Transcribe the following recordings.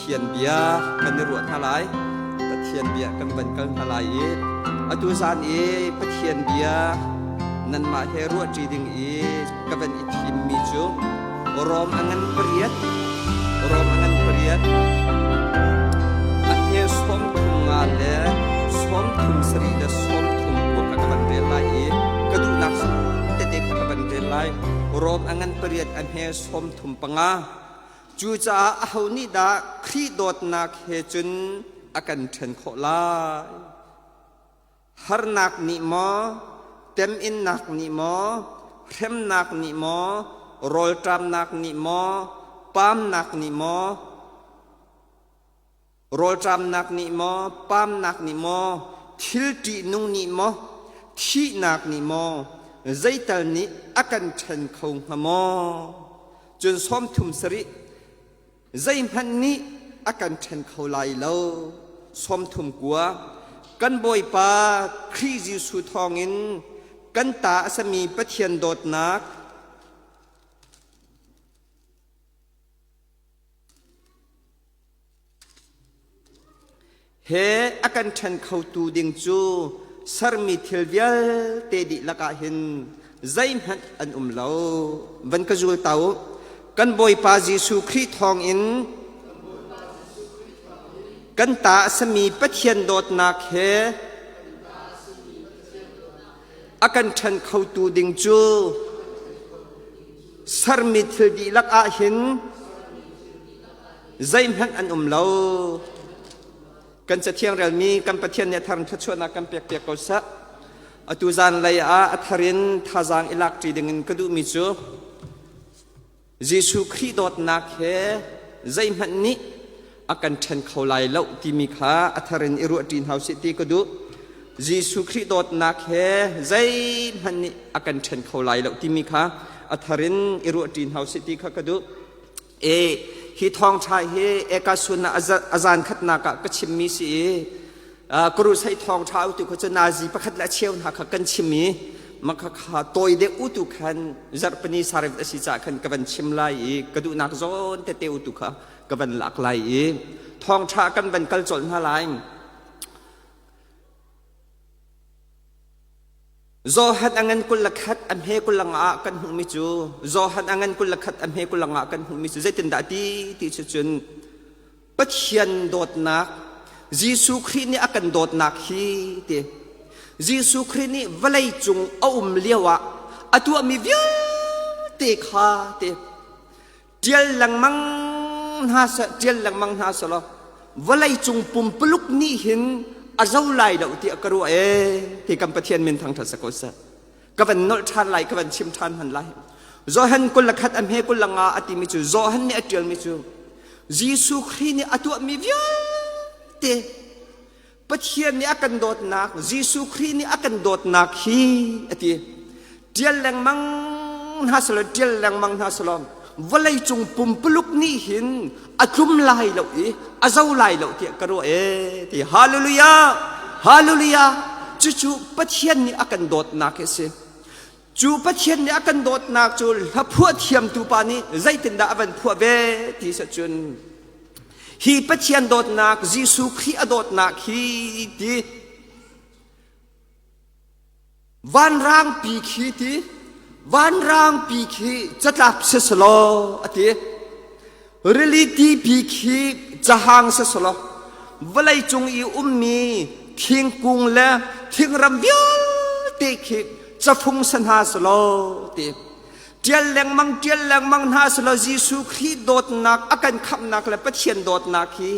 Pathian bia kan i ruah hna lai. Pathian bia kan van kal hna lai i atu zan i Pathian bia nanmah he ruahṭi ding i ka van i thimmi cu Rom a ngan pariat Rom a ngan pariat a he 35 le 37 le 39 kha ka van rel lai i ka duhnak tete kha ka van rel lai. Rom a ngan pariat a hme 35. Cucaah aho nih dah Khrih dawtnak he cun a kan ṭhen khawh lai? Harnak nih maw, teminnak nih maw, hremnak nih maw, rawlṭamnak nih maw, paamnak nih maw, rawlṭamnak nih maw, paamnak nih maw, thil ṭihnung nih maw, thihnak nih maw, zeital nih a kan ṭhen kho hnga maw? Cun 37 zeihmanh nih a kan ṭhen kho lai lo. 39 kan Bawipa Khrih Jesuh thawngin kan ta a sami Pathian dawtnak he a kan ṭhen khotu ding cu sermi thil vialte dihlak ah hin zeihmanh an um lo. Van ka zul ta u. Kan Bawipa Jesuh Khrih thawngin kan ta a sami Pathian dawtnak he a kan ṭhen khotu ding cu sermi thil dihlak ah hin zeihmanh an um lo. Kan cathiang relmi kan Pathian nih a thar in thluachuahnak kan pek piak ko seh. Atu zan lei ah a thar in thazaang i lak ṭi dingin ka duhmi cu Jesuh Khrih dawtnak he zeihmanh nih a kan ṭhen kho lai lo timi kha a thar in i ruah ṭi hna usih ti ka duh. Jesuh Khrih dawtnak he zeihmanh nih a kan ṭhen kho lai lo timi kha a thar in i ruah ṭi hna usih ti kha ka duh. E hi thawngṭha hi ekasun ah a zan khatnak ah ka chimmi si i Kurusai thawngṭha utu kha cu nazi pakhat le a cheu hna kha kan chim i maka kha tawi deuh utu khan zarhpini sarif a si caah khan ka van chim lai i ka duhnak zawn tete utu kha ka van lak lai i thawngṭha kan van kal colh hna lai. Johan a ngan 21 a hme 20 ah kan hmuhmi cu Johan a ngan 21 a hme 20 ah kan hmuhmi cu zeitindah ti ti cu cun Pathian dawtnak Jesuh Khrih nih a kan dawtnak hi ti Jesuh Khrih nih vawlei cung a um lio ah a tuahmi vialte kha ti ṭial lengmang hna seh ṭial lengmang hna selaw vawlei cung pumpuluk nih hin a zo lai lo tiah ka ruah ee ti kan Pathian min thangṭhat sa ko seh ka van nolh ṭhan lai ka van chim ṭhan hman lai Johan 21 a hme 25 a timi cu Johan nih a ṭialmi cu Jesuh Khrih nih a tuahmi vialte Pathian nih a kan dawtnak Jesuh Khrih nih a kan dawtnak hi a ti ṭial lengmang hna selaw ṭial lengmang hna selaw vawlei cung pumpuluk nih hin a tlum lai lo i a zo lai lo tiah ka ruah ee ti hallelujah hallelujah cucu Pathian nih a kan dawtnak hi a si cu Pathian nih a kan dawtnak cu hlaphuah thiamtu pa nih zeitindah a van phuah ve ti seh cun Hi Pathian dawtnak, Jesuh Khrih a dawtnak hi ti vanrangpi khi ti vanrangpi khi catlap siselaw a ti rili tipi khi cahang siselaw vawlei cung i ummi thingkung le thingram vialte khi cafung sa hna selaw ti Ṭial lengmang ṭial lengmang hna selaw Jesuh Khrih dawtnak a kan khamhnak le Pathian dawtnak hi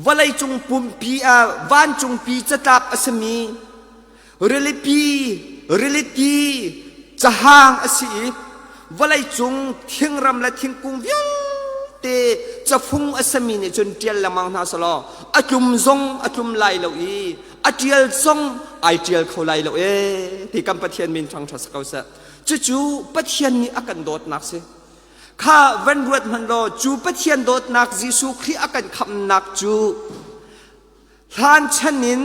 vawleicung pumpi ah vancungpi catlap a simi rilipi riliti cahang a si i vawleicung thingram le thingkung vialte cafung a sami nih cun ṭial lengmang hna selaw a tlum zong a tlum lai lo i a ṭial zong ai ṭial kho lai lo ee ti kan Pathian min thangṭhat si ko seh. Cucu Pathian nih a kan dawtnak si. Kha van ruat hmanh law cu Pathian dawtnak Jesuh Khrih a kan khamnak cu hlan chan in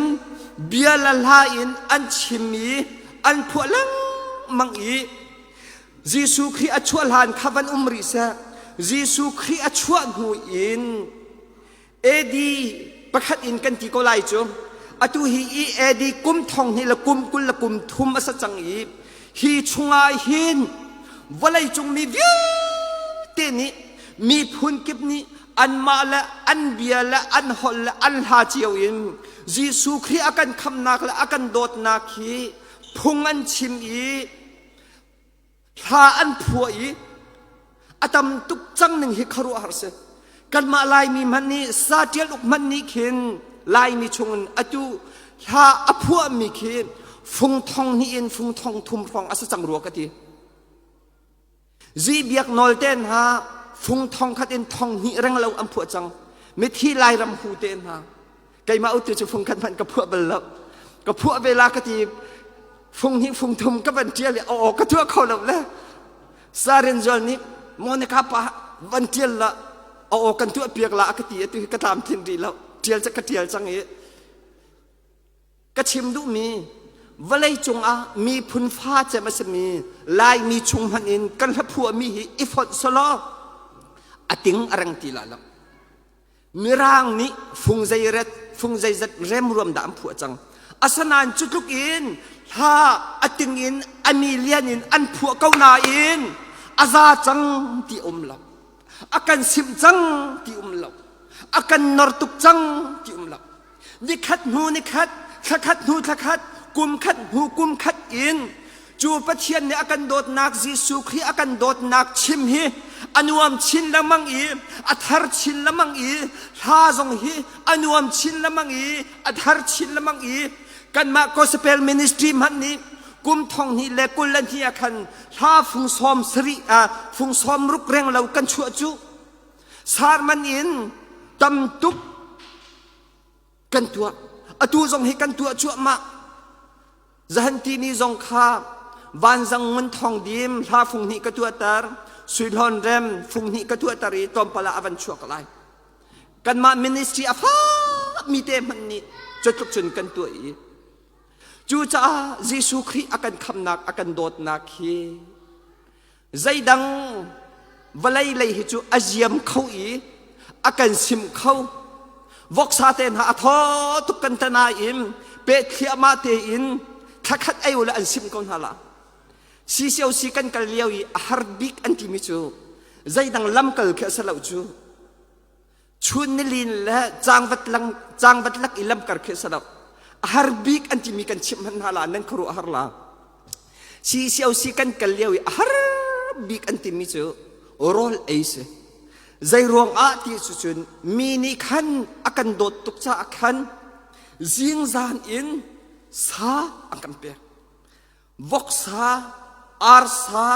bia le hla in an chim i an phuah lengmang i Jesuh Khrih a chuah hlan kha van um rih seh. Jesuh Khrih a chuah hnu in. AD pakhat in kan ti ko lai cu. Atu hi i AD kum thong hnih le kum 20 le kum thum a sa cang i hi chungah hin vawleicung mi vialte nih miphun kip nih anmah le an bia le an holh le an hla cio in Jesuh Khrih a kan khamnak le a kan dawtnak hi phung an chim i hla an phuah i a tam tuk cang ning hi khuaruahhar si. Kanmah Laimi hmanh nih sa ṭial uk hmanh nih khin Laimi chungin atu hla a phuahmi khi fung thong hnih in fung thong thum hrawng a si cang rua ka ti. Zi biak nawl te hna fung thong khat in thong hnih reng lo an phuah cang. Mithi Lairam hu te hna. Keimah utu cu fung khat hmanh ka phuah bal lo. Ka phuah ve la ka ti fung hnih fung thum ka van ṭial i aw ka tuah kho lo le. Sarin zual nih Monica pa van ṭial la aw kan tuah piak la ka ti atu hi ka tlamtlin rih lo. Ṭial ca ka ṭial cang i ka chim duhmi vawlei cungah miphun fa cem a simi Laimi chung hmanh in kan hlaphuahmi hi i fonh selaw a ting a reng ti la lo. Mirang nih fung zeiret fung zeizat remruam dah an phuah cang. Asanain cu tluk in hla a ting in a million in an phuah ko nain a za cang ti um lo. A kan simh cang ti um lo. A kan nor tuk cang ti um lo. Nikhat hnu nikhat, thlakhat hnu thlakhat, kum khat hnu kum khat in cu Pathian nih a kan dawtnak Jesuh Khrih a kan dawtnak chim hi a nuam chin lengmang i a thar chin lengmang i hla zong hi a nuam chin lengmang i a thar chin lengmang i kanmah gospel ministry hmanh nih kum thong hnih le 22 ah khan hla fung sawm sarih fung sawm ruk reng lo kan chuah cu sarman in tam tuk kan tuah atu zong hi kan tuah cuahmah Zahan tini zong kha vanzang ngun thong dim hla fung hnih ka tuahter suihlawn rem fung hnih ka tuahter i tlawmpal ah a van chuak lai kanmah ministry a fa mi te hmanh nih cutluk cun kan tuah i cucaah Jesuh Khrih a kan khamnak a kan dawtnak hi Zeidang vawlei lei hi cu a ziam kho i a kan sim kho. Voksa te hna a thaw tuk kan ta nain pe thliahmah tein thlakhat ei ule an sim ko hna la. CCOC kan kal lio i a har bik an timi cu zeidang lamkal khi a si lo cu. Chun nilin le cangvat lang cangvat lak i lamkar khi a si lo. A har bik an timi kan chimh hmanh hna la nan khuaruah har la. CCOC kan kal lio i a har bik an timi cu rawl ei si. Zei ruang ah ti cu cun mi nih khan a kan dawt tuk caah khan zingzan in sa an kan pek. Voksa, arsa,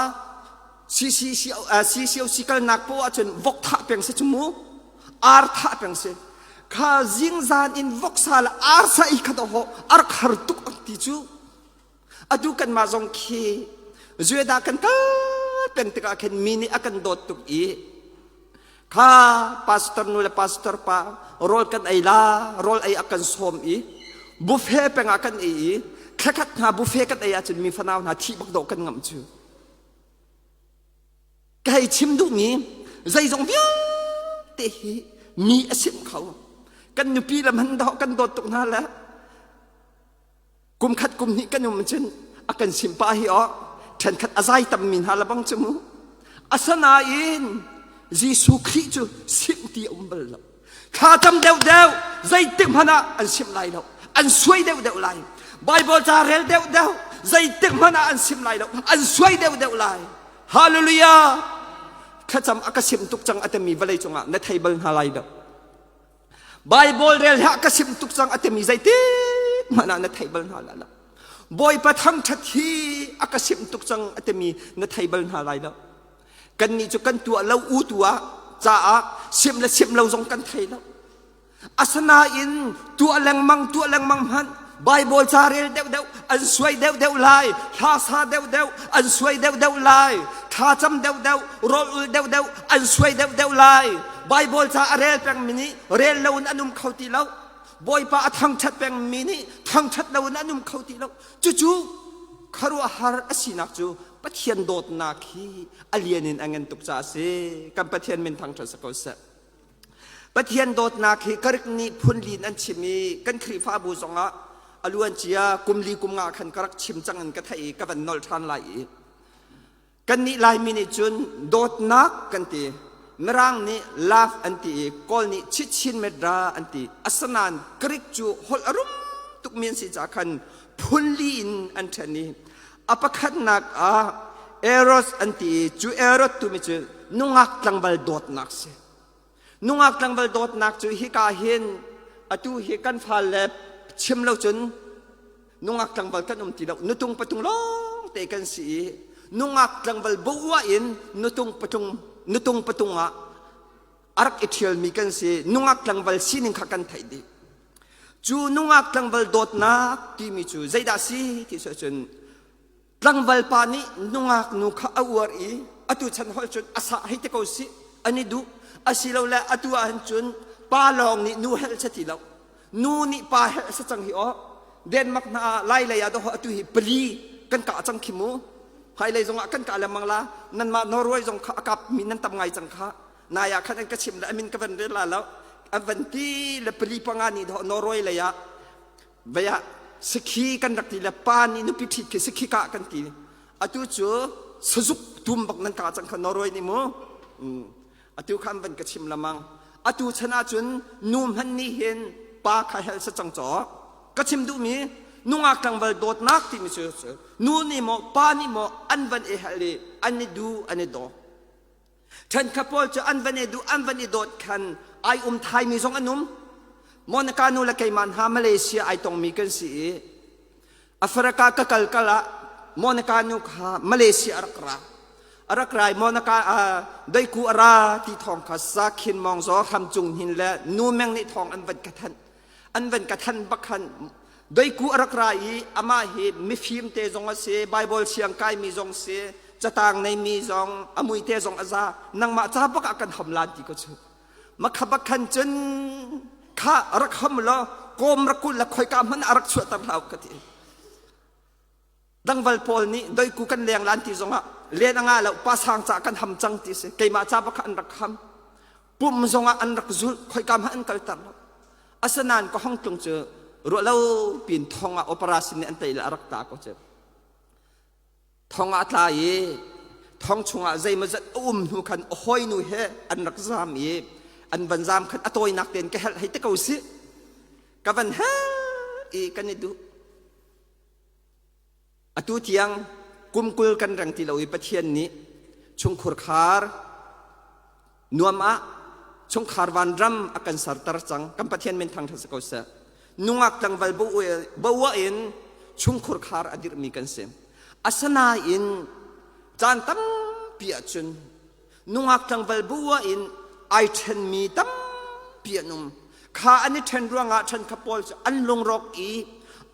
CCOC kalnak poah ahcun vok thah peng si cu mu. Ar thah peng si. Kha zingzan in voksa le arsa i khat ho ar khar tuk an ti cu. Atu kanmah zong khi Judah kan kal peng tikah khin mi nih a kan dawt tuk i kha pastor nu le pastor pa rawl kan ei la rawl ei a kan sawm i buffet peng ah kan ei i thlakhat hna buffet kan ei ahcun mi fanau hna thih bak dawh kan ngamh cu ka hei chim duhmi zeizong vialte hi mi a simh kho kan nupi le man dawh kan dawt tuk hna le Kum khat kum hnih kan um cun a kan simpa hi aw ṭhenkhat a zai tammi hna lebang cu mu. Asinain Jesuh Khrih cu simh ti a um bal lo. Thla tam deuhdeuh zeitik hmanh ah an simh lai lo. An suai deuhdeuh lai. Bible ca rel deuhdeuh zeitik hmanh ah an simh lai lo. An suai deuhdeuh lai. Hallelujah! Thlacam a ka simh tuk cang a timi vawlei cungah na thei bal hna lai lo. Baibal rel hlah ka sim tuk cang a timi zeitik hmanh ah na thei bal hna lai lo. Bawipa thangṭhat hi a ka sim tuk cang a timi na thei bal hna lai lo. Kannih cu kan tuah lo u tu ah caah sim le sim lo zong kan thei lo. Asinain tuah lengmang tuah lengmang hmanh Baibal ca rel deuhdeuh an suai deuhdeuh lai, hla sa deuhdeuh an suai deuhdeuh lai, thlacam deuhdeuh, rawl ul deuhdeuh an suai deuhdeuh lai. Baibal ca a rel pengmi nih rel loin an um kho ti lo. Bawipa a thangṭhat pengmi nih thangṭhat loin an um kho ti lo. Cucu khuaruahhar a sinak cu Pathian dawtnak hi a lian in a ngan tuk caah a si. Kan Pathian min thangṭhat si ko seh. Pathian dawtnak hi Greek nih phunlin an chim i kan Khrihfabu zongah a luancia kum li kum nga khan ka rak chim cang in ka theih i ka van nolh ṭhan lai i kannih Laimi nih cun dawtnak kan ti. Mirang nih love an ti i Kawl nih chitchin medra an ti. Asinain Greek cu holh a rum tukmi an si caah khan phunli in an ṭhen i a pakhatnak ah eros an ti i cu eros tumi cu nungak tlangval dawtnak si. Nungak tlangval dawtnak cu hika hin atu hi kan fale chim lo cun nungak tlangval kan um ti lo nutung patung lawng te kan si i nungak tlangval boa in nutung patung nutung patung ah a rak i ṭhialmi kan si nungak tlangval sining kha kan theih dih cu nungak tlangval dawtnak timi cu zeidah si ti cun Tlangval pa nih nungak nu kha a uar i atu chan holh cun a sah hei ti ko sih an i duh asilole atu ah hin cun pa lawng nih nu helh si ti lo nu nih pa helh si cang hi aw Denmark hna ah lai lei ah dawh atu hi pali kan kah cang khi mu hmailei zongah kan kah lengmang la nanmah Norway zong kha a kap mi nan tam ngai cang kha nai ah khan an ka chim le amin ka van rel la lo an van ti le pali panga nih dawh Norway lei ah Vei ah sakhi kan rak ti le pa nih nupi ṭhit khi sakhi kah kan ti. Atu cu sazuk tum bak nan kah cang kha Norway nih mu. Atu kha an van ka chim lamang. Atu chan ahcun nu hmanh nih hin pa kha hel sa cang caw. Ka chim duhmi nungak tlangval dawtnak timi cu nu nih maw pa nih maw an van i hel i an i du an i daw. Ṭhenkhat pawl cu an van i duh an van i dawt khan ai um thaimi zong an um. Monica nu le keimah hna Malaysia ai tongmi kan si i Africa ka kal kal ah Monica nu kha Malaysia a rak ra. A rak ra i Monica doiku a ra ti thawng kha Sakhin Mawng Zaw Hram Cung Hnin le nu meng nih thawng an van ka thanh. An van ka thanh bak khan doiku a rak ra i amah hi mifim te zong a si, Bible siang kaimi zong si, catang neimi zong a mui te zong a za nangmah ca bak ah kan ham lan ti ko chu makha bak khan cun kha rak ham law kawm rak kul la khoika hmanh a rak chuahter hlau ka ti dangval pawl nih doiku kan leng lan ti zongah len anga lo pa sang ca kan ham cang ti si keimah ca bak an rak ham pum zongah an rak zul khoika hmanh an kalter lo asinain ka hong tlung cu ruah lo pin thong ah operation nih an tei le a rak ta ko cu Thong ah a tla i thong chungah zeimawzat a um hnu khan a hawinu he an rak zam i an van zam khan a tawinak tein ka helh hei te ko sih ka van helh i kan i duh atu tiang kum 20 kan reng ti lo i Pathian nih chungkhur khar nuam ah chungkhar vanram a kan serter cang kan Pathian min thangṭhat si ko seh nungak tlangval boa in chungkhur khar a dirhmi kan si asinain caan tampi ahcun nungak tlangval boa in ai ṭhenmi tampi an um kha an i ṭhen ruangah ṭhenkhat pawl cu an lungrawk i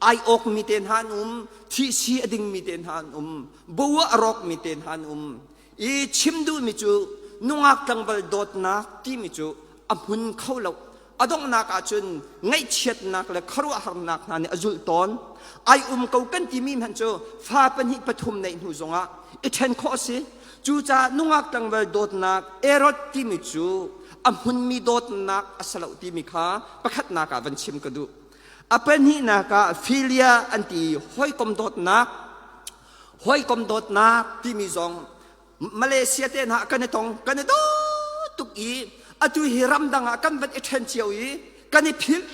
ai awkmi te hna an um thihsi a dingmi te hna an um boa a rawkmi te hna an um I chim duhmi cu nungak tlangval dawtnak timi cu a hmun kho lo. A donghnak ahcun ngaihchiatnak le khuaruahharnak hna nih a zulh tawn. Ai um ko kan timi hmanh cu fa pahnih pathum neih hnu zongah i ṭhen khawh a si. Cucaah nungak tlangval dawtnak erot timi cu a hmunmi dawtnak a si lo timi kha pakhatnak ah van chim ka duh. A pahnihnak ah philia an ti hawikom dawtnak Hawikom dawtnak timi zong Malaysia te hna kan i tong kan i daw tuk i atu hi ramdang ah kan van i ṭhen cio i kan i philh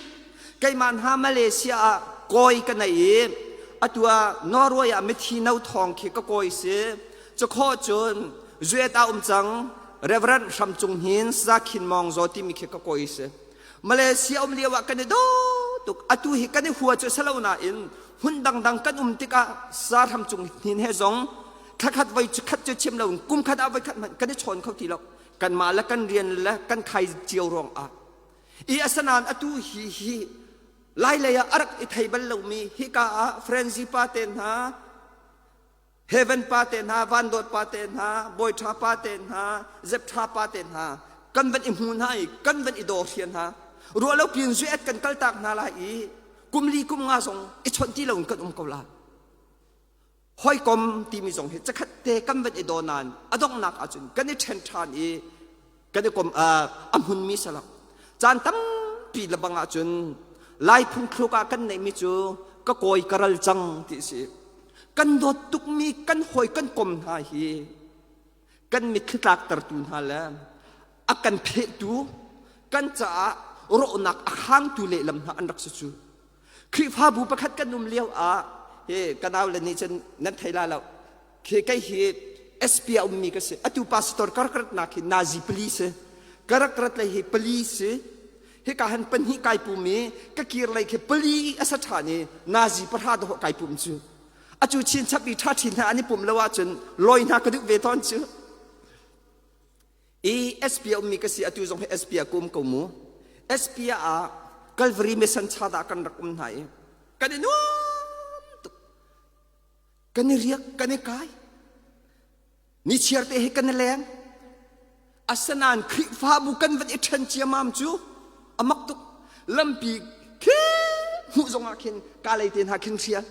keimah hna Malaysia ah kawi ka nei i atu ah Norway ah mithi no thawng khi ka kawi si cukhaw cun zuet ah um cang Reverend Hram Cung Hnin Sakhin Mawng Zaw timi khi ka kawi si Malaysia um lio ah kan i daw tuk atu hi kan i hua cu si lo nain hmun dangdang kan um tikah sarham cung hnin he zong thlakhat voi khat cu chim lo kum khat ah voi khat hmanh kan i chawn kho ti lo kanmah le kan rian le kan khai cio ruang ah i asanan atu hi hi lai lei ah a rak i thei bal lomi hika ah Frenzy pa te hna Heaven pa te hna, Van Dawt pa te hna, Bawi Ṭha pa te hna, Zep Ṭha pa te hna, kan van i hmu hna i kan van i daw hrian hna. Ruah lo piin zuet kan kaltak hna lai i kum li kum nga zong i chawnh ti loin kan um ko la. Hawikom timi zong hi cakhat te kan van i daw nain a donghnak ahcun kan i ṭhen ṭhan i kan i kom a hmunmi salak. Caan tampi lebang ahcun Lai phungthluk ah kan neihmi cu ka kawi ka ral cang ti a si. Kan dawt tukmi kan hawi kan kom hna hi kan mitthli tlaktertu hna le a kan phehtu kan caah rawhnak a khangtu lehlam hna an rak si cu. Khrihfabu pakhat kan um lio ah hi ka nau le nih cun nan thei la lo. Khi kei hi SP a ummi ka si. Atu pastor karkarat nak hi Nazi pali si. Karakrat lei hi pali si. Hika han pahnih kai pum i ka kir lei khi pali a sa ṭhan i Nazi pahra dawh kai pum cu. Acu chinchap i ṭha ṭhin hna an i pum lo ahcun lawi hna ka duh ve tawn cu. I SP a ummi ka si atu zong hi SP a ka um ko mu. SP ah Calvary Mission Church ah kan rak um hna i kan i nuam tuk. Kan i riak, kan i kai. Nichiar te hi kan i leng. Asinain Khrihfabu kan van i ṭhen ciamam cu a mak tuk. Lampi khi hmuh zongah khin ka lei te hna khin hrial.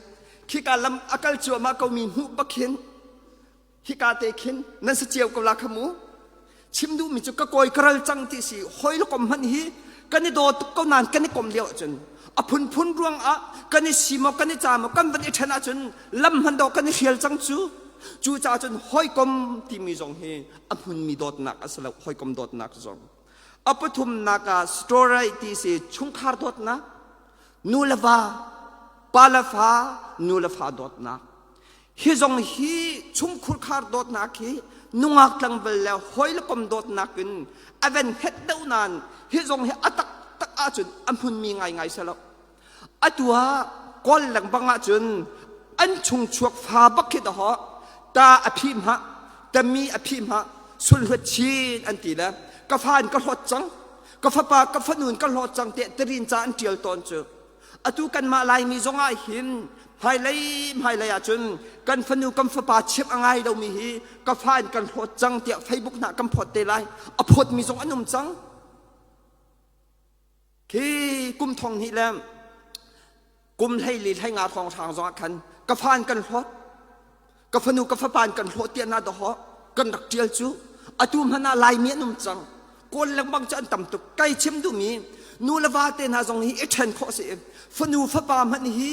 Khika lam a kal cuahmah komi hmuh bak khin hika te khin nan si cio ko la kha mu chim duhmi cu ka kawi ka ral cang ti si hoi le kom hmanh hi kan i daw tuk ko nain kan i kom lio ahcun a phunphun ruang ah kan i si maw kan i ca maw kan van i ṭhen ahcun lam hman dawh kan i hrial cang cu cu caah cun hawikom timi zong hi a hmunmi dawtnak a si lo hawikom dawtnak zong a pathumnak ah story ti si chungkhar dawtnak nu le va pa le fa nu le fa dawtnak Hi zong hi chungkhurkhar dawtnak hi nungak tlangval le hawi le kom dawtnak in a ven het deuh nain hi zong hi a taktak ahcun a hmunmi ngaingai si lo. Atu ah Kawl lengmang ahcun an chungchuak fa bak khi dahawh ta a phih hmah tami a phih hmah sulhluat chin an ti le ka fa in ka hlawt cang ka fapa ka fanu in ka hlawt cang tiah tarin ca an ṭial tawn cu Atu kanmah Laimi zongah hin hmailei hmailei ahcun kan fanu kan fapa chimh a ngai lomi hi ka fa in kan hlawt cang tiah Facebook hna kan phawt te lai. A phawtmi zong an um cang. Khi kum thong hnih le kum hleili hleinga hrawng hrang zongah khan ka fa in kan hlawt ka fanu ka fapa in kan hlawt tiah na dawh kan rak ṭial cu atu hmanh ah Laimi an um cang kawl lengmang cu an tam tuk kai chim duhmi nu le va te hna zong hi i ṭhen khawh si fanu fapa hmanh hi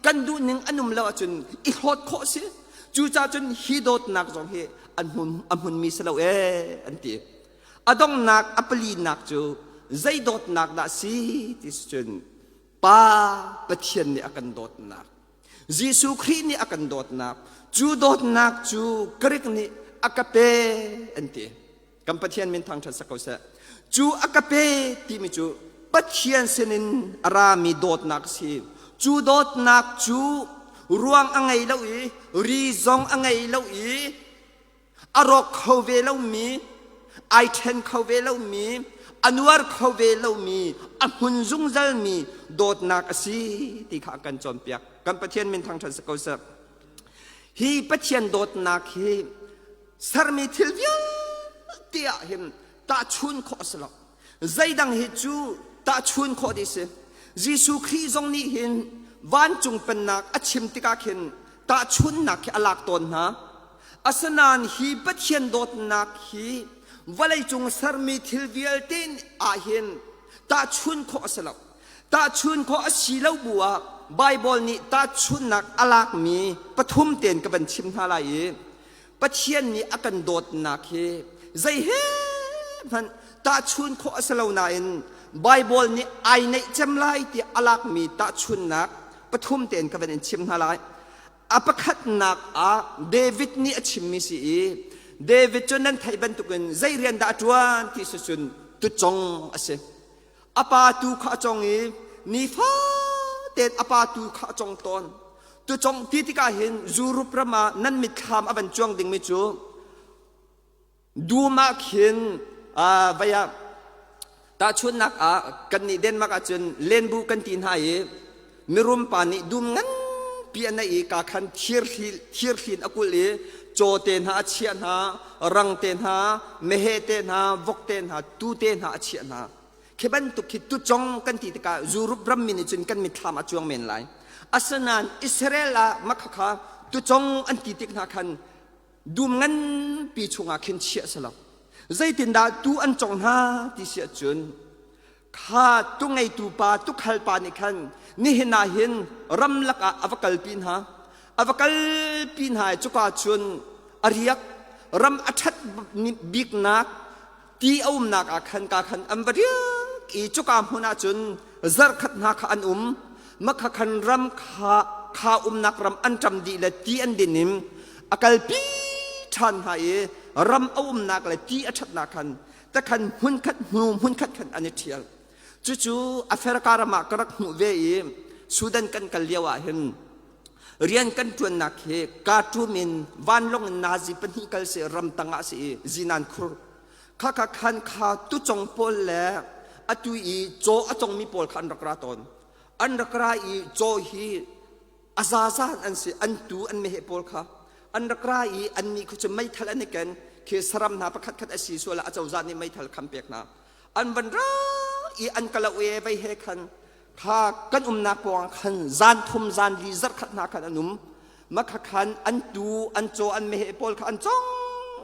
kan duh ning an um lo ahcun i hlawt khawh si cucaah cun hi dawtnak zong hi an hmun a hmunmi si lo ee an ti a donghnak a palinak cu zei dawtnak dah si ti si cun Pa Pathian nih a kan dawtnak Jesuh Khrih nih a kan dawtnak cu dawtnak cu Greek nih a ka pe an ti kan Pathian min thangṭhat sak ko seh cu a ka pe timi cu Pathian sinin a rami dawtnak a si cu dawtnak cu ruang a ngei lo i ri zong a ngei lo i a rawk kho ve lomi ai ṭhen kho ve lomi a nuar kho ve lomi a hmun zungzalmi dawtnak a si ti kha a kan cawnpiak kan Pathian min thangṭhat si ko seh hi Pathian dawtnak hi sermi thil vialte ah hin tahchun khawh a si lo zeidang hi cu tahchun khawh dih si Jesuh Khrih zong nih hin vancung pennak a chim tikah khin tahchunnak khi a lak tawn hna Asinain hi Pathian dawtnak hi vawleicung sermi thil vialte ah hin tahchun khawh a si lo. Tahchun khawh a si lo bu ah Baibal nih tahchunnak a lakmi pathum tein ka van chim hna lai i Pathian nih a kan dawtnak hi zei he hmanh tahchun khawh a si lo nain Baibal nih ai neih cem lai tiah a lakmi tahchunnak pathum tein ka van in chim hna lai. A pakhatnak ah David nih a chimmi si i David cu nan theih bantukin zei rian dah a ṭuan ti si cun tucong a si. A pa tu kha a cong i nifatein a pa tu kha a cong tawn. Tucong ti tikah hin Europe ram ah nan mitthlam a van cuang dingmi cu Dum ah khin vei ah tahchunhnak ah kannih Denmark ahcun lenbu kan ti hna i mirum pa nih dum nganpi a neih i ka khan thirhlin a kulh i caw te hna a chiah hna, rang te hna, meheh te hna, vok te hna, tuu te hna a chiah hna. Khi bantuk khi tucong kan ti tikah Europe rammi nih cun kan mitthlam a cuang men lai. Asinain Israel ah makhakha tucong an ti tik hna khan dum nganpi chungah khin chiah si lo zeitindah tuu an cong hna ti si ahcun. Kha tu ngeitu pa tukhal pa nih khan nihin ah hin ramlak ah a va kalpi hna. A va kalpi hna i cuka cun a riak ram a ṭhat biknak ti a umnak ah khan ka khan an va riak i cuka hmun ah cun zarhkhat hna kha an um. Makha khan ram kha kha umnak ram an ṭam dih le ti an din in a kalpi ṭhan hna i ram a umnak le ti a ṭhatnak khan takhan hmunkhat hnu hmunkhat khan an i ṭhial. Cucu Africa ram ah ka rak hmuh ve i Sudan kan kal lio ah hin rian kan ṭuannak hi Khartoum in vanlawng in nazi pahnih kal si ramtang ah si i zinan khur khakha khan kha tucong pawl le atu i caw a congmi pawl kha an rak ra tawn. An rak ra i caw hi a zazan an si an tu an meheh pawl kha an rak ra i annih khu cu meithal an i ken khi saram hna pakhat khat a si sual ah acozah nih meithal kham pek hna an van ra i an kalo e vei he khan kha kan umnak pawng khan zan thum zan li zarh khat hna khan an um makha khan an tu an caw an meheh pawl kha an cong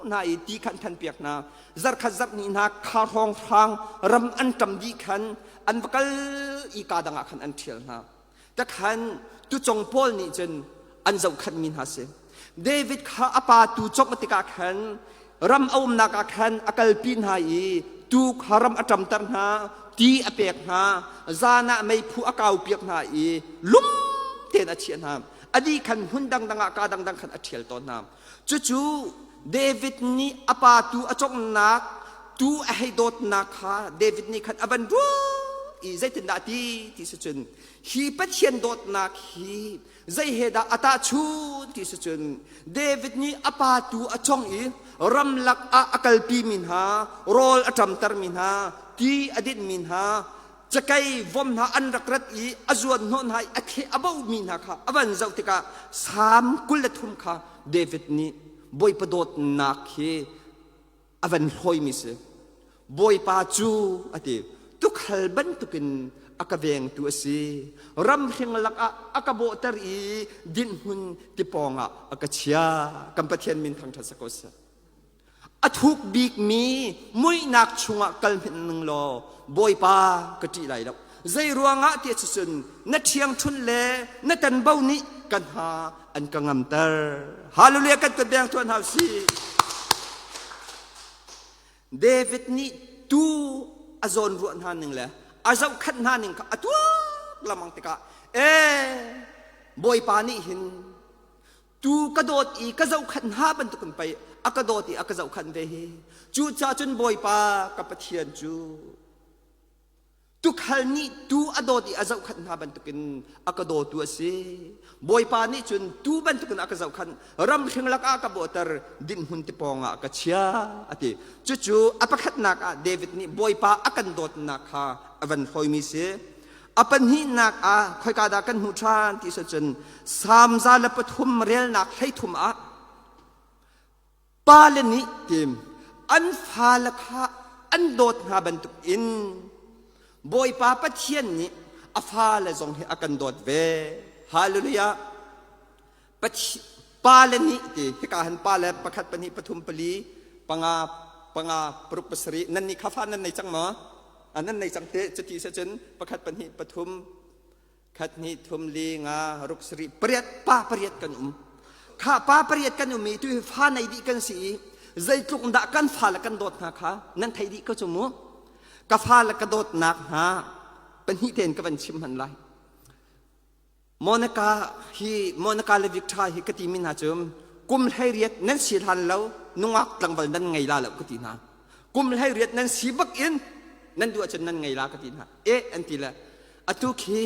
hna i ti khan than piak hna zarkhat zarh ni hna kha hrawng hrang ram an ṭam dih khan an va kal i ka dang ah khan an ṭhial hna Takhan tucong pawl nih cun an zohkhanhmi hna si. David kha a pa tu congh tikah khan ram a umnak ah khan a kalpi hna i tu kha ram a ṭamter hna, ti a pek hna, zan ah meiphu a kaupiak hna i lum tein a chiah hna. A dih khan hmun dangdang ah kaa dangdang khan a ṭhial tawn hna. Cucu David nih a pa tu a conghnak tu a hei dawtnak kha David nih khan a van ruah i zeitindah ti ti si cun hi Pathian dawtnak hi zei he dah a tahchun ti si cun David nih a pa tu a cong i ramlak ah a kalpi mi hna rawl a ṭamter mi hna ti a dinh mi hna cakei vom hna an rak rat i a zuan hnawh hna i a thleh a bohmi hna kha a van zoh tikah Salm 23 kha David nih Bawipa dawtnak hi a van hlawimi si. Bawipa cu a ti tukhal bantukin a ka vengtu a si. Ramhring lakah a ka bawhter i dinhhmun tipawng ah a ka chia. Kan Pathian min thangṭhat sa ko seh. A thuk bikmi muihnak chungah kal hmanh ning law Bawipa ka ṭih lai lo. Zei ruangah ti cun na ṭhiangṭhunh le na tanbo nih ka hna an ka ngamter. Hallelujah kan kut beng tuan hau si. David nih tu a zawn ruah hna ning le a zohkhat hna ning kha a tuak lamang tikah ee Bawipa nih hin Tu ka dawt i ka zohkhanh hna bantukin pei a ka dawt i a ka zohkhanh ve hi. Cucaah cun Bawipa ka Pathian cu tukhal nih tu a dawt i a zohkhanh hna bantukin a ka dawtu a si. Bawipa nih cun tu bantukin a ka zohkhanh, ramhring lakah ka bawhter, dinhmun ti pawngah ka chia a ti. Cucu a pakhatnak ah David nih Bawipa a kan dawtnak kha a van hlawimi si. A pahnihnak ah khoika dah kan hmuh ṭhan ti cun Salm 103 relnak 13 ah pale nih tim an fale kha an dawt hna bantuk in Bawipa Pathian nih a fale zong hi a kan dawt ve. Hallelujah. Pale nih ti hika han pale pakhat pahnih pathum pali panga panga paruk pasarih nan nih kha fa nan nei cang maw? Nan nei cang te cuti se cun pakhat pahnih pathum khat hnih thum li nga ruk sarih pariat pa pariat kan um kha pa pariat kan um i tu hi fa nei dih kan si i zeitluk dah kan fa le kan dawt hna kha nan thei dih ko cu mu ka fa le ka dawtnak hna pahnih tein ka van chim hman lai Monica hi Monica le Victor hi ka timi hna cu kum 18 nan si hlan lo nungak tlangval nan ngei la lo ka ti hna kum 18 nan si bak in nan duh ahcun nan ngei la ka ti hna e an ti le atu khi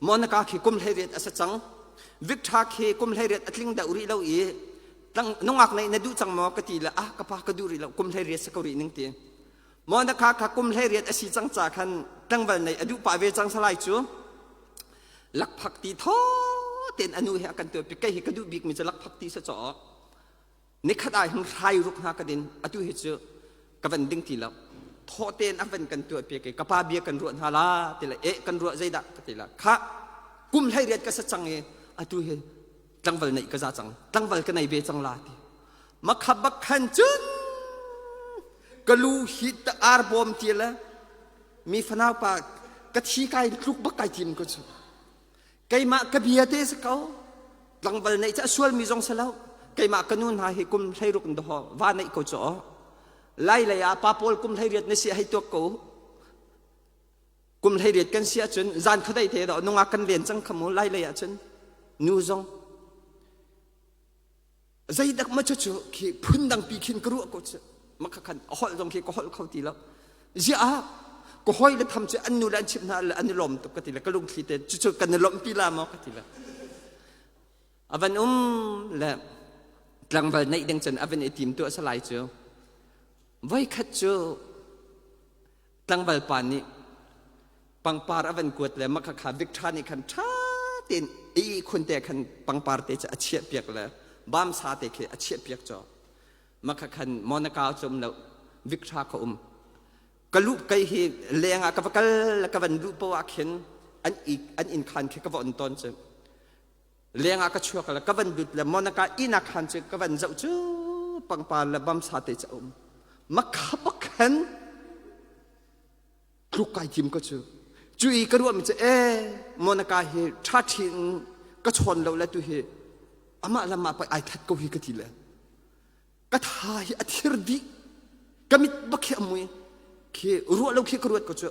Monica khi kum 18 a si cang Victor khi kum 18 a tling deuh rih lo i nungak neih na duh cang maw ka ti le ah ka pa ka duh rih lo kum 18 si ko rih ning ti Monica kha kum 18 a si cang ca khan tlangval neih a duh pah ve cang salai cu lakphak ti thaw tein a nu he a kan tuahpi kei hi ka duh bikmi cu lakphak ti si caw nikhat ah hin hrai ruk hna ka din atu hi cu ka van ding ti lo thaw tein a van kan tuahpi ke ka pa bia kan ruah hna la ti le eh kan ruah zeidah ka ti la kha kum 18 ka sa cang i atu hi tlangval neih ka za cang tlangval ka nei ve cang la ti makha bak khan cun ka lu hi ta ar bawm ti le. Mi fanau pa ka thi kai tluk bak kai tim ko cu. Keimah ka bia te si ko. Tlangval neih cu a sualmi zong si lo. Keimah ka nu hna hi kum 16 in daw va neih ko cu aw. Lai lei ah pa pawl kum 18 na si hei tuak ko. Kum 18 kan si ahcun zan khuadei te daw nungak kan len cang kha mu lai lei ahcun nu zong zeidak ma cu cu khi phundang pi khin ka ruah ko cu ma kha khan a holh zong khi ka holh kho ti lo ziah ah ka hoi le tham cu an nu le an chimh hna le an i lawm tuk ka ti le ka lungthli te cucu kan i lawmhpi la maw ka ti le a van um le tlangval neih ding cun a van i tim tuah salai cu voikhat cu tlangval pa nih pangpar a van kuat le mah kha Victor nih khan ṭha tein ihkhun te khan pangpar te cu a chiah piak le bamsa te khi a chiah piak caw mah kha khan Monica cu um lo Victor kha um ka luh kai hi leng ah ka va kal ka van luh poah ah khin an i an inn khan khi ka va on tawn cu leng ah ka chuak le ka van lut le Monica inn ah khan cu ka van zoh cu pangpar le bamsa te cu a um makha bak khan tluk kai tim ka cu cu i ka ruahmi cu e Monica hi ṭha ṭhin ka chawn lo le tu hi amah le mah pei ai that ko hi ka ti le ka tha hi a thir dih ka mit bak khi a mui khi ruah lo khi ka ruat ko cu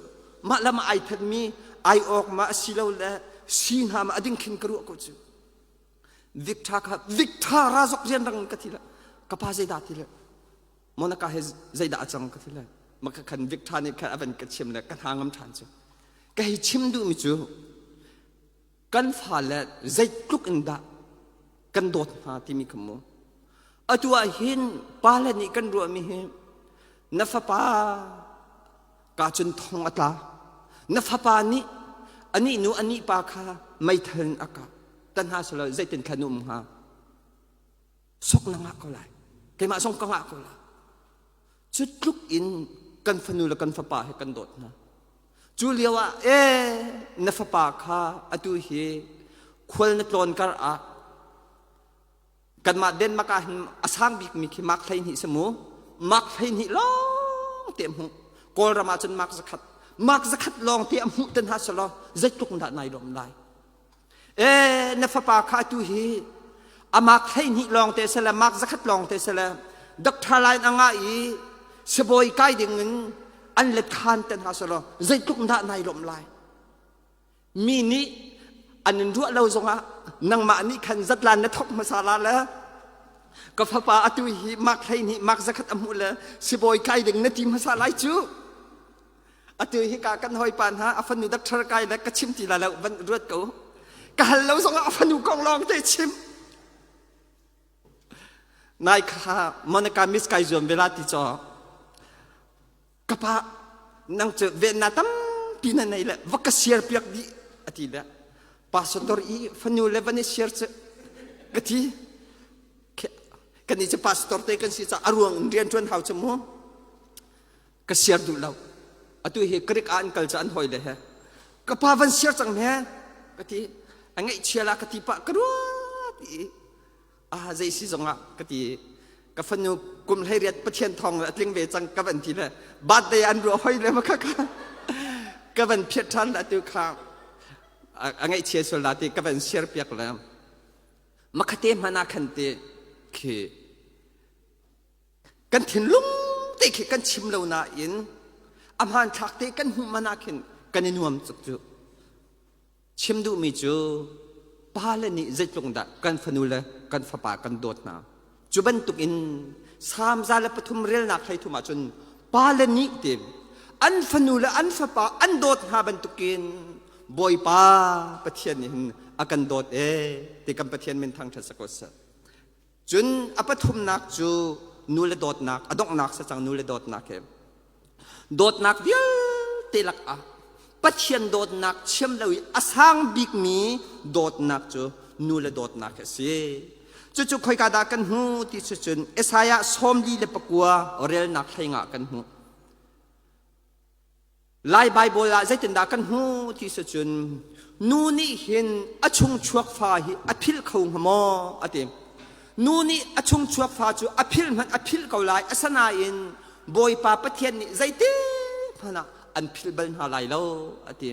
mah le mah ai that mi ai awk ma asi lo le si hna ma ading khin ka ruah ko cu Victor kha Victor ra zok rian rang ka ti le ka pa zeidah ti le Monica he zeidah a cang ka ti le maka khan Victor nih khan a van ka chim le ka hna ngam ṭhan cu ka hei chim duhmi cu kan fale zeitluk in dah kan dawt hna timi kha mu atu ah hin pale nih kan ruahmi hi na fapa ka cun thong a tla na fapa nih anih nu anih pa kha meithal in a kah tan hna selaw zeitin thla nu um hnga sok na ngah ko lai keimah zong ka ngah ko lai cu tluk in kan fanu le kan fapa he kan dawt hna cu lio ah e na fapa kha atu hi khual na tlawn kar ah kanmah Denmark ah hin a sang bikmi khi mark 12 si mu mark 12 lawng te hmuh Kawlram ah cun mark zakhat mark zakhat lawng te a hmuh ten ha selaw zeitluk dah nai lawm lai E na fapa kha atu hi a mark 12 lawng te sele mark zakhat lawng te sele doctor line a ngah i sibawi kai ding in an let khan ten hna selaw zeitluk dah nai lawm lai mi nih an in ruah lo zongah nangmah nih khan zatlan na thok hmasa la le ka fapa atu hi mark 12 mark zakhat a hmuh le sibawi kai ding na ti hmasa lai cu Atu hi ka kan hawipa hna a fanu doctor kai le ka chim ti la lo van ruat ko. Ka hal lo zongah a fanu kong lawng te chim. Nai kha Monica Miss kai zuam ve la ti cho. Ka pa nang cu ven na tampi na nei le va ka share piak dih ati le pastor i fanu le van i share cu ka ti kan i cu pastor te kan si ca a ruang in rian ṭuan hau cu mu Ka siar duh lo. Atu hi Greek ah an kal cu an hawi le he. Ka pa van siar cang he ka ti. A ngaihchia la ka ti pah ka ruat i ah zei si zong ah ka ti. Ka fanu kum 18 Pathian thawng le a tling ve cang ka van ti le birthday an ruah hoi le ma kha ka ka van phiat ṭhan le atu kha a ngaihchia sual la ti ka van share piak le makhate hmana khan ti khi Kan thinlung te khi kan chim lo nain a hmanthlak te kan hmuh man ah khin kan i nuam tuk cu. Chim duhmi cu pale nih zeitluk dah kan fanu le kan fapa kan dawt hna. Cu bantuk in Salm 103 relnak 13 ahcun pale nih ti an fanu le an fapa an dawt hna bantukin Bawipa Pathian nih hin a kan dawt ee ti kan Pathian min thangṭhat sa ko seh. Cun a pathumnak cu nu le dawtnak, a donghnak si cang nu le dawtnak hi. Dawtnak vialte lakah Pathian dawtnak chiam lo i a sang bikmi dawtnak cu nu le dawtnak hi a si. Cucu khoika dah kan hmu ti cu cun Isaiah 49 relnak hlei nga kan hmuh. Lai Baibal ah zeitindah kan hmuh ti si cun nu nih hin a chungchuak fa hi a philh kho hnga maw a ti. Nu nih a chungchuak fa cu a philh hmanh a philh ko lai asanain Bawipa Pathian nih zeitik hmanh ah an philh bal hna lai lo a ti.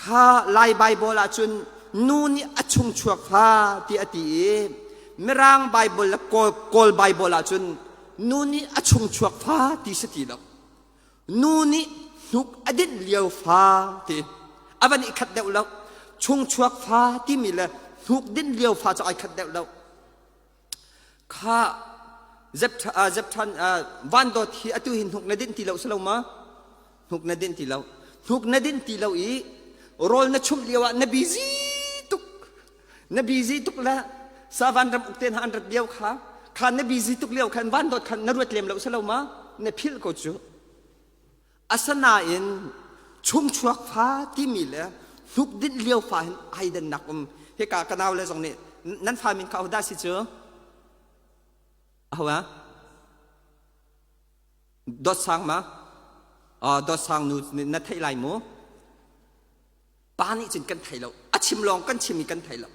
Kha Lai Baibal ahcun nu nih a chungchuak fa ti a ti i Mirang Baibal le Kawl, Kawl Baibal ahcun nu nih a chungchuak fa ti si ti lo. Nu nih hnuk a dinh lio fa ti a van i khat deuh lo. Chungchuak fa timi le hnuk dinh lio fa cu ai khat deuh lo. Kha Zepthan van dawt hi atu hi hnuk na dinh ti lo si lo ma? Hnuk na dinh ti lo. Hnuk na dinh ti lo i rawl na chumh lio ah na busy tuk. Na busy tuk le sa van ram uk te hna an rat lio kha kha na busy tuk lio khan van dawt khan na ruat lem lo si lo ma? Na philh ko cu. Asinain chungchuak fa timi le hnukdinh lio fa hin ai dannak um. Hika ka nau le zong nih nan fa min kha ahodah si cu? Aho ah? Dawt Sang ma? Oh, Dawt Sang nu na theih lai mu? Pa nih cun kan thei lo. A chim lawng kan chim i kan thei lo.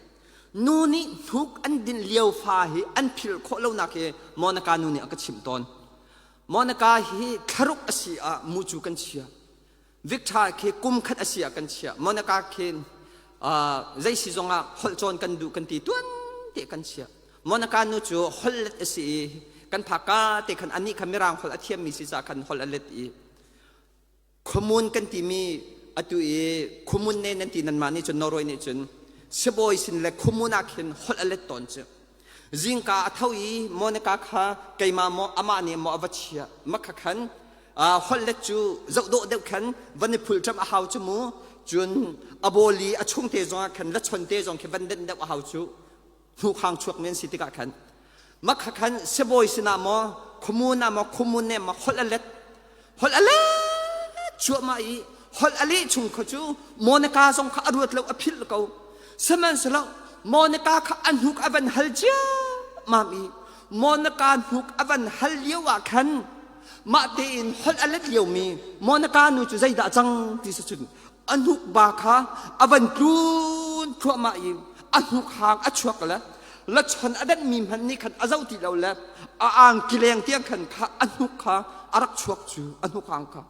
Nu nih hnuk an din lio fa hi an philh khawh lonak hi Monica nu nih a ka chimh tawn. Monica hi thlaruk a si ah mucu kan chia. Victor khi kum khat a si ah kan chia. Monica khi uh, zei si zong ah holh cawn kan duh kan ti tuan te kan chia. Monica nu cu holh let a si i kan phaka te khan anih kha mirang holh a thiammi si ca khan holh a let i Khuamun kan timi atu i khuamun ne nan ti nanmah nih cun Norway nih cun sibawi sin le khuamun ah khin holh a let tawn cu. Zingka a tho i Monica kha keimah maw amah nih maw a va chia makha khan holh let cu zoh dawh deuh khan van i phul ṭam a hau cu mu cun a bawli a chung te zongah khan lachon te zong khi van denh deuh a hau cu hnukhang chuak men si tikah khan makha khan sibawi sinah maw khuamun ah maw khuamun ne maw holh a let holh a let cuahmah i holh a leh chung kha cu Monica zong kha a ruat lo a philh ko sihmanhsehlaw Monica kha a hnuk a van hal ciammam i Monica hnuk a van hal lio ah khan mah tein holh a let liomi Monica nu cu zeidah cang ti si cun a hnuk ba kha a van tlun thluahmah i a hnuk hang a chuak le lachon a denhmi hmanh nih khan a zoh ti lo le a angki leng tiang khan kha a hnuk kha a rak chuak cu a hnuk hang kha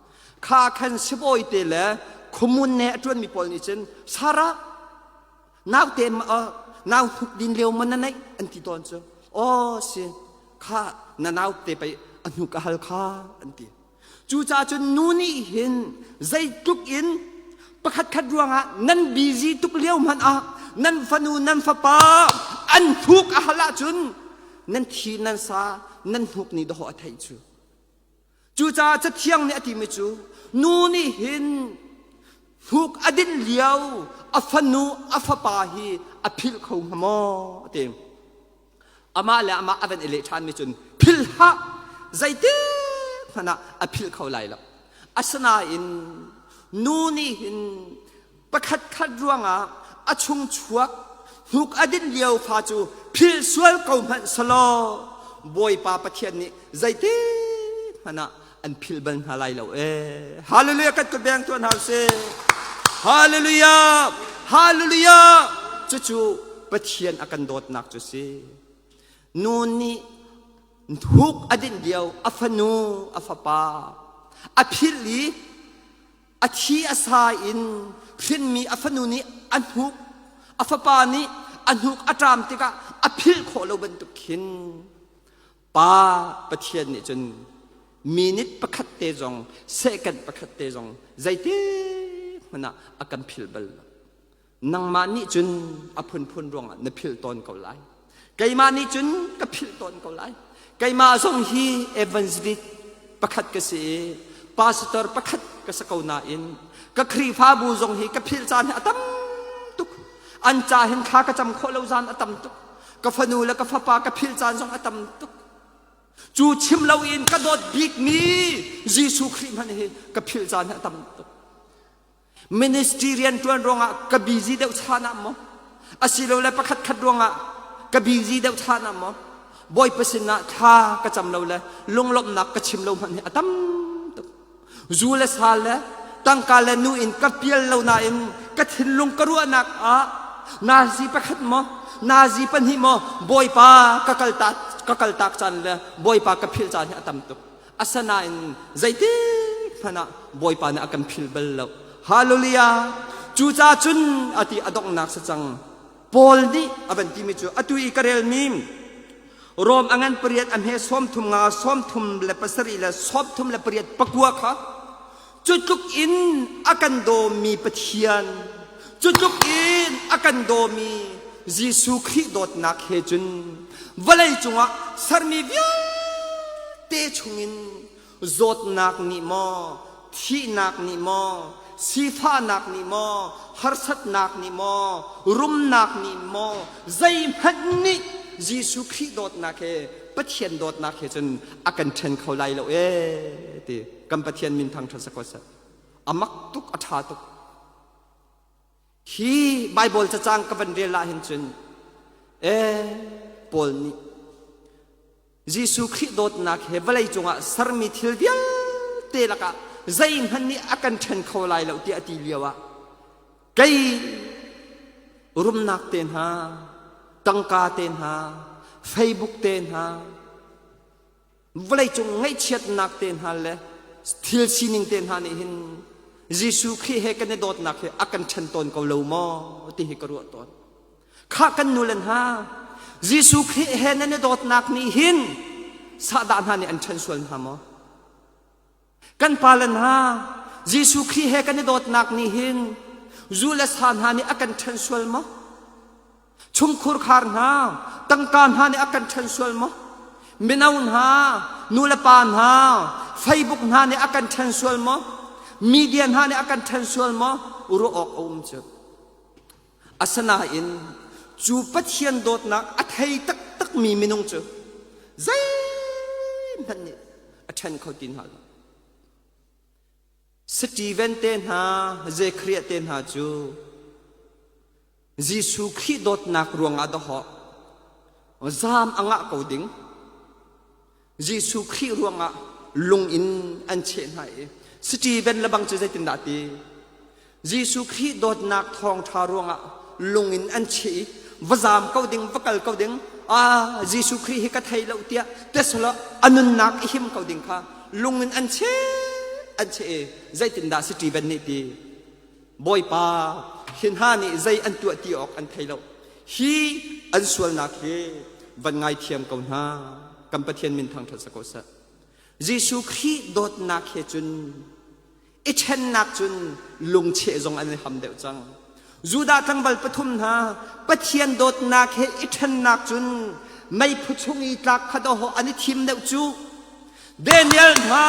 kha khan sibawi te le khuamun ne a ṭuanmi pawl nih cun Sarah naute nau hnuk din lio maw na neih an ti tawn cu aw si kha na naute pei a hnuk a hal kha an ti Cucaah cun nu nih hin zeitluk in pakhatkhat ruangah nan busy tuk lio hmanh ah nan fanu nan fapa an hnuk a hal ahcun nan thi nan sa nan hnuk nih dawh a theih cu. Cucaah Cathiang nih a timi cu nu nih hin hnuk a dinh lio a fanu a fapa hi a philh kho hnga maw a ti. Amah le amah a van i leh ṭhanmi cun philh hlah zeitik hmanh ah a philh kho lai lo. Asinain nu nih hin pakhat khat ruangah a chung chuak hnuk a dinh lio fa cu philh sual ko hmanh selaw Bawipa Pathian nih zeitik hmanh ah an philh bal hna lai lo ee. Hallelujah kan kut beng tuah hna usih. Hallelujah! Hallelujah! Cucu Pathian a kan dawtnak cu si. Nu nih hnuk a dinh lio a fanu a fapa a philh i a thi a sa in hrinmi a fanu nih a hnuk a fapa nih a hnuk a ṭam tikah a philh khawh lo bantuk khin Pa Pathian nih cun minute pakhat te zong second pakhat te zong zeitik hmanh ah a kan philh bal lo. Nangmah nih cun a phunphun ruangah na philh tawn ko lai. Keimah nih cun ka philh tawn ko lai. Keimah zong hi evangelist pakhat ka si i pastor pakhat ka si ko nain ka Khrihfabu zong hi ka philh caan hi a tam tuk. An ca hin thla ka cam khawh lo zaan a tam tuk. Ka fanu le ka fapa ka philh caan zong a tam tuk. Cu chim loin ka dawt bikmi Jesuh Khrih hmanh hi ka philh caan hi a tam tuk. Ministry rian ṭuan ruangah ka busy deuh chan ah maw asilole pakhat khat ruangah ka busy deuh chan ah maw Bawipa sinah thla ka cam lo le lunglawmhnak ka chim lo hmanh hi a tam tuk. Zu le sa le tangka le nu in ka pial lo nain ka thinlung ka ruahnak ah nazi pakhat maw nazi pahnih maw Bawipa ka kaltak ka kaltak caan le Bawipa ka philh caan hi a tam tuk. Asinain zeitik. hmanh ah Bawipa nih a kan philh bal lo. Hallelujah! Cucaah cun a ti a donghnak si cang. Paul nih a van timi cu atu i ka relmi Rom a ngan pariat a hme 33 37 le 38 pakua kha cu tluk in a kan dawmi Pathian cu tluk in a kan dawmi Jesuh Khrih dawtnak he cun vawlei cungah sermi vialte chungin zawtnak nih maw thihnak nih maw sifahnak nih maw harsatnak nih maw rumnak nih maw zeihmanh nih Jesuh Khrih dawtnak he Pathian dawtnak he cun a kan ṭhen kho lai lo ee ti kan Pathian min thangṭhat sa ko seh a mak tuk a ṭha tuk hi Bible cacang ka van rel ah hin cun ee Paul nih Jesuh Khrih dawtnak he vawlei cungah sermi thil vialte lakah zeihmanh nih a kan ṭhen kho lai lo tiah a ti lio ah kei rumnak te hna tangka te hna Facebook te hna vawleicung ngaihchiatnak te hna le thil sining te hna nih hin Jesuh Khrih he kan i dawtnak hi a kan ṭhen tawn ko lo maw ti hi ka ruah tawn. Khah kan nu le hna Jesuh Khrih he nan i dawtnak nih hin sahdah hna nih an ṭhen sual hna maw? Kan pale hna Jesuh Khrih he kan i dawtnak nih hin zu le sa hna nih a kan ṭhen sual maw? Chungkhur khar hna, tangka hna nih a kan ṭhen sual maw? Mino hna, nu le pa hna, Facebook hna nih a kan ṭhen sual maw? Media hna nih a kan ṭhen sual maw? Ruah awk a um cu. Asinain cu Pathian dawtnak a thei taktakmi minung cu zeihmanh nih a ṭhen kho ti hna lo. Steven te hna, Zekhariah te hna cu Jesuh Khrih dawtnak ruangah dahawh zaam a ngah ko ding. Jesuh Khrih ruangah lung in an cheh hna i Steven le bang cu zeitindah ti? Jesuh Khrih dawtnak thawngṭha ruangah lung in an cheh i va zaam ko ding, va kal ko ding, ah Jesuh Khrih hi ka thei lo tiah tesla a nunnak i him ko ding kha lung in an cheh an cheh i zeitindah Steven nih ti? Bawipa, hi hna nih zei an tuah ti awk an thei lo. Hi an sualnak hi van ngaithiam ko hna. Kan Pathian min thangṭhat sa ko seh. Jesuh Khrih dawtnak he cun i ṭhennak cun lungcheh zong an i ham deuh cang. Judah tlangval pathum hna Pathian dawtnak he i ṭhennak cun meiphu chung i tlak kha dawh an i thim deuh cu. Daniel hna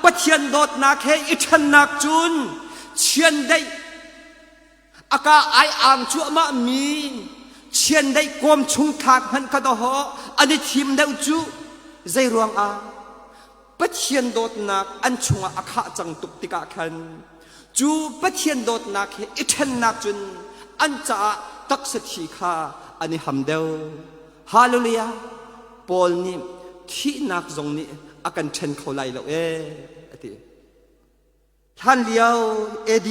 Pathian dawtnak he i ṭhennak cun chiandeih a ka ai ang cuahmah mi chiandeih kawm chung thlak hmanh kha dawh an i thim deuh cu zei ruangah Pathian dawtnak an chungah a khah cang tuk tikah khan cu Pathian dawtnak he i ṭhennak cun an caah taksa thi kha an i ham deuh. Hallelujah! Paul nih thihnak zong nih a kan ṭhen kho lai lo ee a ti. Hlan lio AD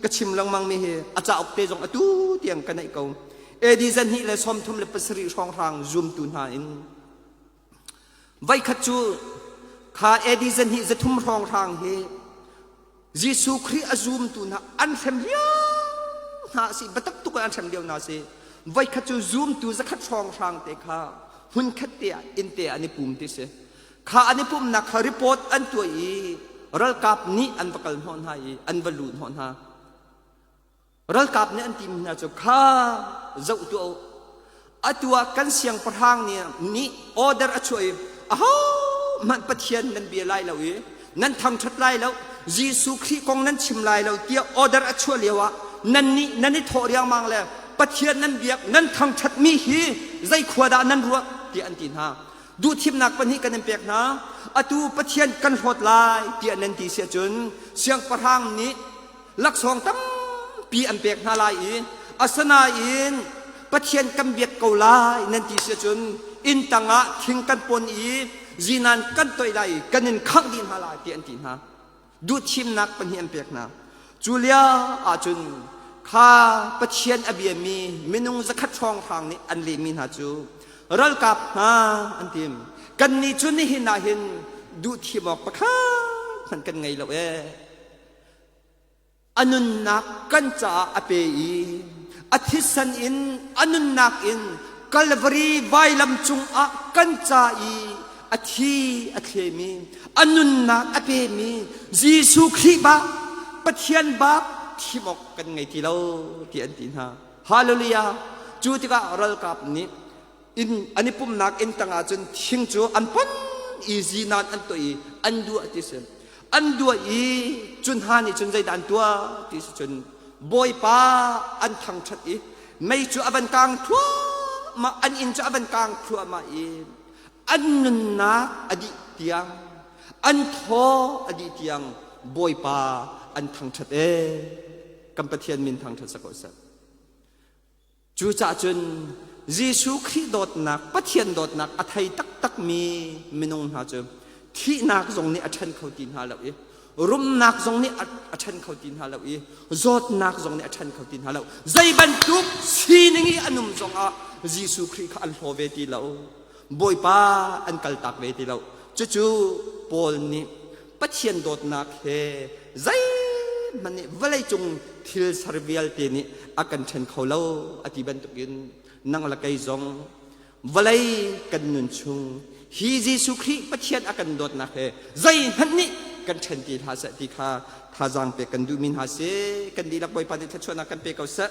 ka chim lengmang mi hi a cauk te zong atu tiang ka neih ko. AD 237 hrawnghrang zumtu hna in Voikhat cu kha AD 203 hrawnghrang hi Jesuh Khrih a zumtu hna an hrem lio hna a si biatak tuk in an hrem lio hna a si voikhat cu zumtu zakhat hrawnghrang te kha hmunkhat te ah inn te ah an i pum ti si kha an i pumnak kha report an tuah i ralkap nih an va kal hnawh hna i an va luh hnawh hna Ralkap nih an timi hna cu kha zoh tuah u. Atu ah kan siangpahrang nih nih order a chuah i ahohmanh Pathian nan bia lai lo i nan thangṭhat lai lo Jesuh Khrih kong nan chim lai lo tiah order a chuah lio ah nannih nan i thawh riangmang le Pathian nan biak nan thangṭhatmi hi zei khua dah nan ruah tiah an ti hna. Duhthimnak pahnih kan in pek hna. Atu Pathian kan hlawt lai tiah nan ti si ahcun siangpahrang nih laksawng tampi an pek hna lai i asinain Pathian kan biak ko lai nan ti si ahcun inn tangah thing kan pon i zinan kan toih lai i kan in khangh dih hna lai ti an ti hna. Duhthimnak pahnih an pek hna. Cu lio ahcun kha Pathian a biami minung zakhat hrawnghrang nih an lehmi hna cu ralkap hna an tim. Kannih cu nihin ah hin duhthim awk pakhat. hmanh kan ngei lo ee. A nunnak kan caah a pe i a thisen in a nunnak in Kalvari vailam cungah kan ca i a thi a thlemi a nunnak a pemi Jesuh Khrih bak Pathian bak thim awk kan ngei ti lo ti an ti hna. Hallelujah! Cu tikah ralkap nih inn an i pumnak inn tangah cun thing cu an pon i zinan an tuah i an duah ti si. An duah i cu hna nih cun zeidah an tuah ti si cun Bawipa an thangṭhat i mei cu a van kang thluahmah an inn cu a van kang thluahmah i an nunnak a dih tiang an thaw a dih tiang Bawipa an thangṭhat ee. Kan Pathian min thangṭhat sa ko seh. Cucaah cun Jesuh Khrih dawtnak, Pathian dawtnak a thei taktakmi minung hna cu thihnak zong nih a ṭhen kho ti hna lo i rumnak zong nih a ṭhen kho ti hna lo i zawtnak zong nih a ṭhen kho ti hna lo. Zei bantuk sining i an um zongah Jesuh Khrih kha an hlaw ve ti lo. Bawipa an kaltak ve ti lo. Cucu Paul nih Pathian dawtnak he zeihmanh nih vawleicung thil ser vialte nih a kan ṭhen kho lo a ti bantukin nang le kei zong vawlei kan nun chung hi Jesuh Khrih Pathian a kan dawtnak he zeihmanh nih kan ṭhen ti hlah seh ti kha thazaang pek kan duhmi hna si. Kan dihlak Bawipa nih thluachuahnak kan pe ko seh.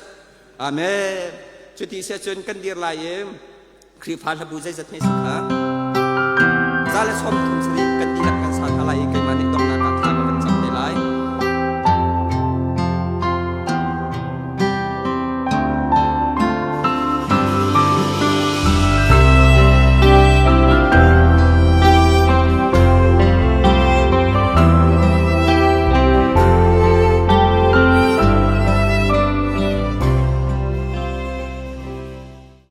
Amen. Cuti seh cun kan dir lai i Khrihfa hlabu zeizat hme si kha 137 kan dihlak kan sa hna lai i keimah.